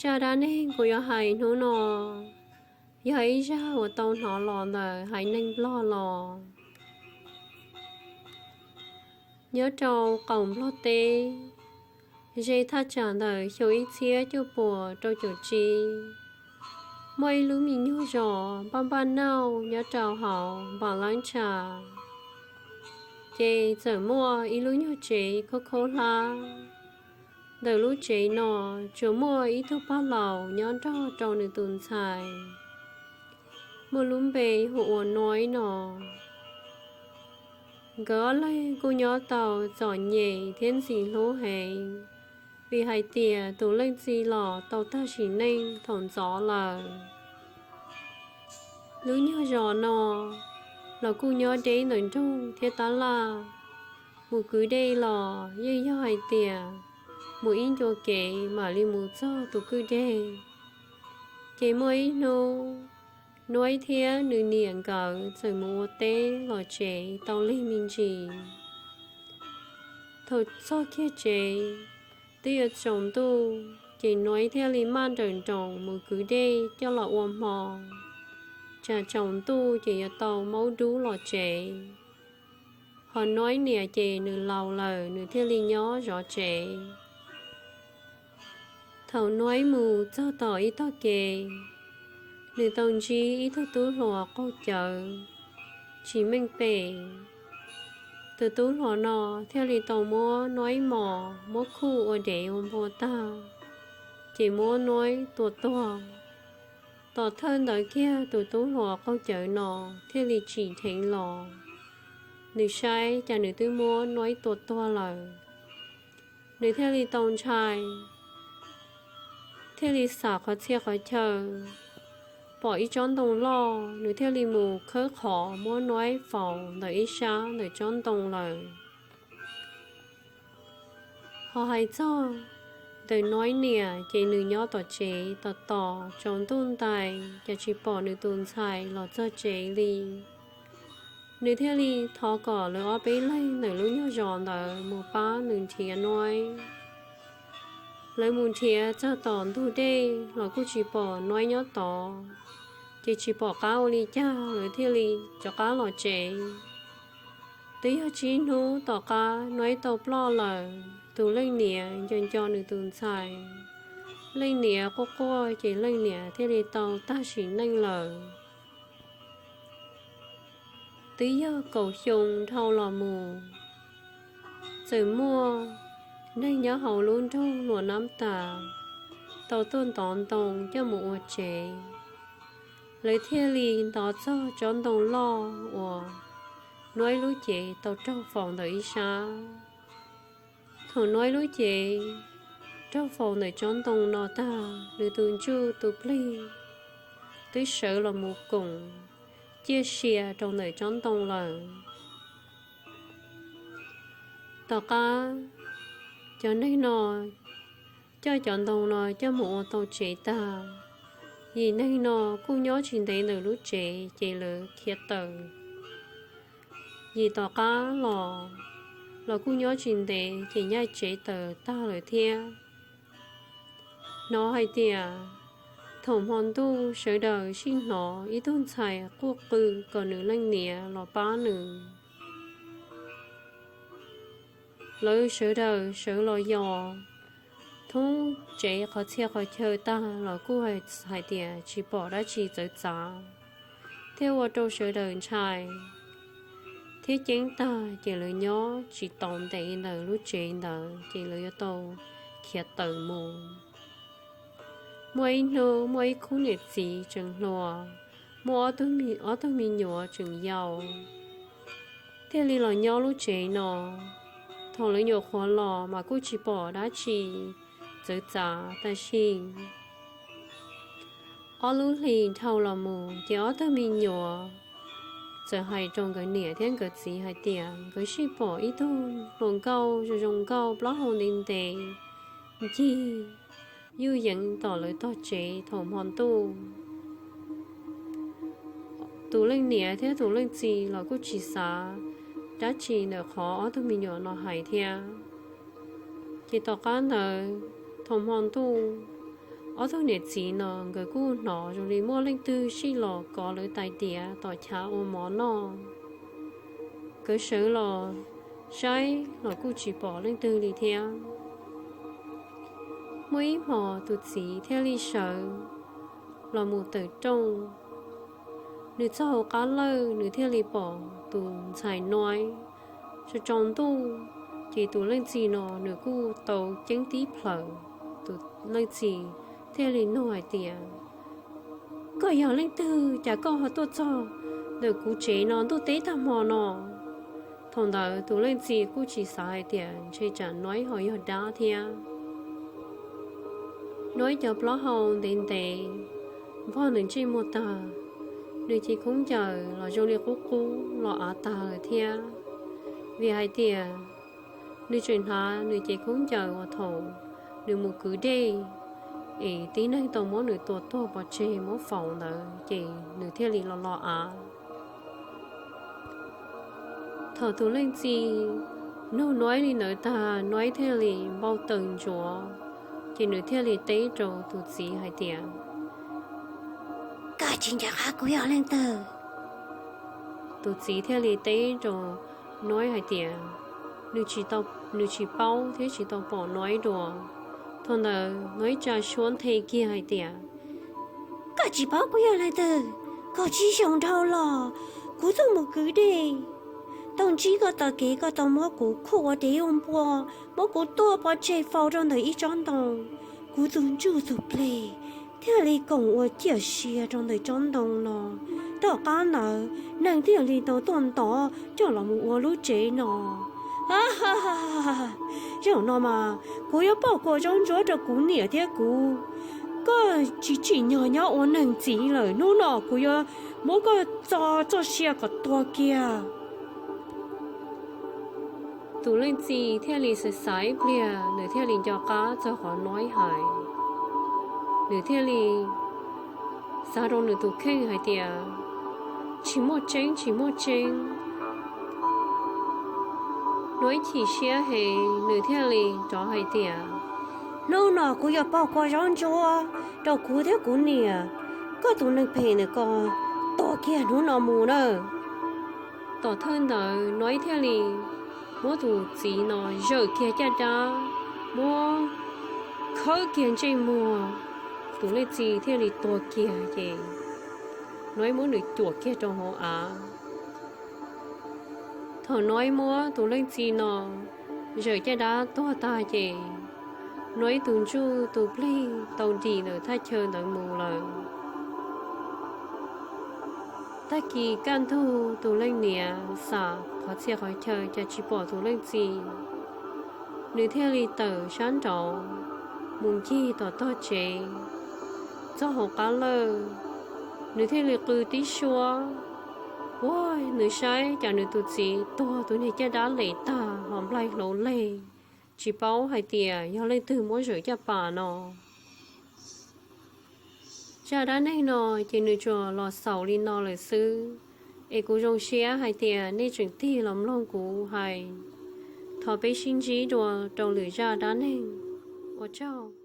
Zaj dab neeg kuv yuav hais hnub no yog ib zaj uas tau hnov los ntawm haiv neeg Nplog los. Nyob rau qaum Nplog teb, ze thaj tsam ntawm xyoo ib txhiab cuaj puas rau caum tsib, muaj ib lub me nyuag zos npaj npaj nauj nyob rau hauv npam lab ntsha. Ces txawm muaj ib lub nyuag tsev khaub khaub hlab. Ntawm lub tsev no tsuas muaj ib tug pog laus nyob nrog rau nws tus ntxhais, muaj lub npe hu ua Nuib no. Nkawd ob leeg kuj nyob tau txom nyem thiab ntxim hlub heev, vim hais tias tus leej txiv los tau tag sim neej thaum ntxov lawm. Lub nyuag zos no los kuj nyob deb ntawm nroog thiab tab laj, mus kwv dej los yeej yog hais tias mus ib ncua kev mam li mus txog tus kwj deg. Ces muaj ib hnub, Nuib thiab nws niam nkawd txawm mus ua teb los tsev tau lig me ntsis. Thaum txog kiag tsev, twb yuav tsaus ntuj, ces Nuib thiaj li maj nrawm nroos mus kwv dej coj los ua hmo. Tsam tsaus ntuj ces yuav tau maub dub los tsev. Ho Nuib niam ces nws laus lawm, nws thiaj li nyob zov tsev. Thaum Nuib mus txog tom ib tog kev, nws tau ntsib ib tug tub hluas qaug cawv tsis meej pem. Tus tub hluas no thiaj li tau muab Nuib mos, muab khuj ua dev ua npua tag, ces muab Nuib tua tuag. Tom thawj ntawd kiag tus tub hluas qaug cawv no thiaj li tsim dheev los, nws saib cas nws twb muab Nuib tua tuag lawm. Nws thiaj li tau ntshai, thiaj li xam qhov txhia qhov chaw, pom ib tsob ntoo loj, nws thiaj li mus khawb qhov muab Nuib faus ntawm ib sab ntawm tsob ntoo lawm. Ho hais txog ntawm Nuib niam ces nws nyob tom tsev tos tos tsaus ntuj ntais cas tsis pom nws tus ntxhais los txog tsev li. Nws thiaj li thov kom lawv ob peb leeg ntawm lub nyuag zos ntawd mus pab nws nrhiav Nuib. Lawv mus nrhiav txog tom ntug dej los kuj tsis pom Nuib nyob tod, ces tsis pom qab ua li cas lawv thiaj li rov qab los tsev. Twb yog tsib hnub tom qab Nuib tau ploj lawm, tus leej niam nco nco nws tus ntxhais. Leej niam quaj quaj ces leej niam thiaj li tau tag sim neej lawm. Twb yog kaum xyoo dhau los mus, txawm muaj neeg nyob hauv lub nroog Luam Nab Tas tau tuaj ntov ntoo coj mus ua tsev. Lawv thiaj li ntov txog tsob ntoo loj uas Nuib lub cev tau raug faus ntawm ib sab. Thaum Nuib lub cev raug faus ntawm tsob ntoo no tag, nws tus ntsuj tus plig twb sawv los mus koom ciaj sia rau ntawm tsob ntoo lawm. Tom qab cov neeg no coj cov ntoo no coj mus ua tau tsev tag, yim neeg no kuj nyob tsis ntev ntawm lub tsev ces lawv khiav tawm. Yim tom qab los, los kuj nyob tsis ntev ces nyaij tsev tawm tag lawm thiab. Hnov hais tias thaum hmo ntuj sawv daws sib hnov ib tug ntxhais quaj qw kom nws leej niam los pab nws. Lawv sawv daws sawv los yos thoob tsev qhov txhia qhov chaw tag los kuj hais tias tsis pom dab tsi txawv txav, thiab ua rau sawv daws ntshai thiab ceeb tag ces lawv nyob tsis tau ntev ntawm lub tsev ntawd ces lawv yuav tau khiav tawm mus. Muaj ib hnub muaj ib khub niam txiv tseem hluas, muaj ob tug, ob tug me nyuam tseem yau, thiaj li los nyob lub tsev no. Thaum lawv nyuam qhuav los mas kuj tsis pom dab tsi txawv txav tab sis ob lub hlis dhau los mus ces ob tug me nyuam txawm hais rau nkawd niam thiab nkawd txiv hais tias nkawd sij pom ib tug hluas nkauj zoo zoo nkauj plaub hau ntev ntev ncig yuj yeev tom lawv tog tsev thaum hmo ntuj. Tus leej niam thiab tus leej txiv los kuj tsis xav dab tsi ntawm qhov ob tug me nyuam no hais thiab. Ces tom qab ntawd thaum hmo ntuj, Ob tug niam txiv no nkawd kuj hnov zoo li muaj leej twg sij los kov lawv tais diav tom chav ua mov noj. Nkawd sawv los saib los kuj tsis pom leej twg li thiab. Muaj ib hmos tus txiv thiaj li sawv los mus tawm rooj. Nws txog hauv qab lawj, nws thiaj li pom tus ntxhais Nuaib. Tsaus tsaus ntuj, ces tus leej txiv no nws kuj tau ceeb tib plhaws. Tus leej txiv thiaj li nug hais tias, Koj yog leej twg, cas koj ho tuaj txog ntawm kuv tsev no ntuj teb tag hmo no? Thaum ntawd tus leej txiv kuj tsis xav hais tias ntshe tsam Nuaib ho yog dab thiab. Nuaib cov plaub hau ntev ntev npog nws ntsej muag tag, nws cev khaub ncaws los zoo li qub qub los av tag lawm thiab. Vim hais tias nws tseem hnav nws cev khaub ncaws uas thaum nws mus kwv dej, es tib neeg tau muab nws tua tuag pov tseg muab faus ntawd, ces nws thiaj li los los av. Thaum tus leej txiv nug Nuaib li ntawd tag, Nuaib thiaj li npau taws ntsuav, ces nws thiaj li teb rau tus txiv hais tias, Koj tsis nco qab kuv yog leej twg? Tus txiv thiaj li teb rau Nuaib hais tias, nws tsis tau, nws tsis paub thiab tsis tau pom Nuaib dua. Thaum ntawd Nuaib tsa suab nthe kiag hais tias, Koj tsis paub kuv yog leej twg? Kaum tsib xyoos dhau los kuv tuaj mus kwv dej, tau ntsib koj tom kev, koj tau muab kuv khuj ua dev ua npua, muab kuv tua pov tseg faus rau ntawm ib tsob ntoo. Kuv tus ntsuj tus plig thiaj li koom ua ciaj sia rau ntawm tsob ntoo no. Tom qab ntawd neeg thiaj li tau tuaj ntov coj los mus ua lub tsev no. Zaum no mas kuv yuav pauj kua zaub ntsuab rau kuv niam thiab kuv. Koj tsis tsim nyog nyob ua neeg ntxiv lawm, hnub no kuv yuav muab koj txo txoj sia kom tuag kiag. Tus leej txiv thiaj li xaiv xaiv ib pliag, nws thiaj li nco qab txog qhov Nuaib hais. Nws thiaj li xav rau nws tus kheej hais tias, tsis muaj tseeb, tsis muaj tseeb. Nuaib chim siab heev, nws thiaj li rov hais tias, hnub no kuv yuav pauj kua zaub ntsuab rau kuv thiab kuv niam, koj tus neeg phem ntawm ko tuag kiag hnub no mus nawb. Tom thawj ntawd Nuaib thiaj li muab tus txiv no zawm kiag caj dab, muab khawb kiag ntsej muag, tus leej txiv thiaj li tuag kiag ces Nuaib muab nws cuam kiag rau hauv av. Thaum Nuaib muab tus leej txiv no zawm caj dab tuag tag ces Nuaib tus ntsuj tus plig tau dim ntawm thaj chaw ntawd mus lawm. Tag kis kaj ntug tus leej niam xam qhov txhia qhov chaw cas tsis pom tus leej txiv, nws thiaj li tawm sab nraud mus ncig tom tog tsev. Txog hauv qab lawj, nws thiaj li qw tib suab, ua nws saib cas nws tus txiv tuag tus niag caj dab lem tag ho nplaig hlauv leg, tsis paub hais tias yog leej twg muab zawm caj pas no. Zaj dab neeg no ces nws tsuas los xaus li no lawm xwb, es kuv zoo siab hais tias nej tseem tig los mloog kuv hais. Thov peb sib ntsib dua rau lwm zaj dab neeg. Ua tsaug.